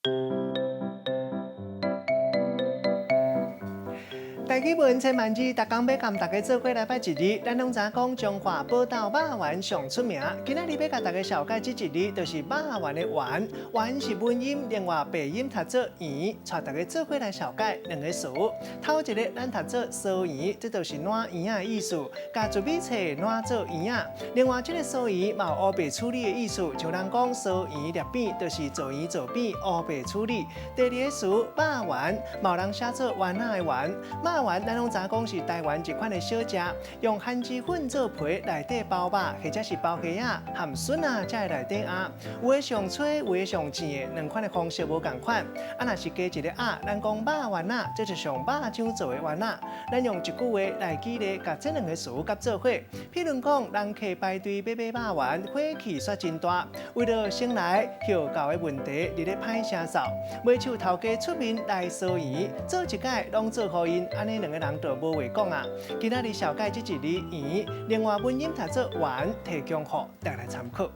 台語文千萬字，逐工欲共大家做伙來捌一字。咱攏知影講彰化寶斗肉圓上出名。今仔日欲共大家紹介這一字，就是肉圓的圓。圓是文音，另外白音讀做圓，帶大家做伙來紹介兩个詞。頭一个咱讀做酥圓，這就是湠圓仔的意思，共糯米糞湠做圓仔。另外，這个酥圓嘛有烏白處理的意思，像人講酥圓捏扁，就是做圓做扁，烏白處理。第二个詞肉圓，嘛有人寫做丸仔的丸。肉圓咱攏知影講是台灣一款的小食，用番薯粉做皮，內底包肉或者是包蝦仔、含筍仔，才會內底餡。有的上脆，有的上膩的，兩款的方式無仝款。啊，若是加一个仔，咱講肉丸仔，這就上肉醬做的丸仔。咱用一句話來舉例，共這兩个詞佮做伙。譬如講，人客排隊欲買肉圓，火氣煞真大，為著先來號到的問題，佇咧歹聲臊。袂像頭家出面來酥圓，做一擺攏做予𪜶，按呢兩个人就無話講啊。今仔日紹介這一字圓，另外文音讀做丸，提供予大家來參考。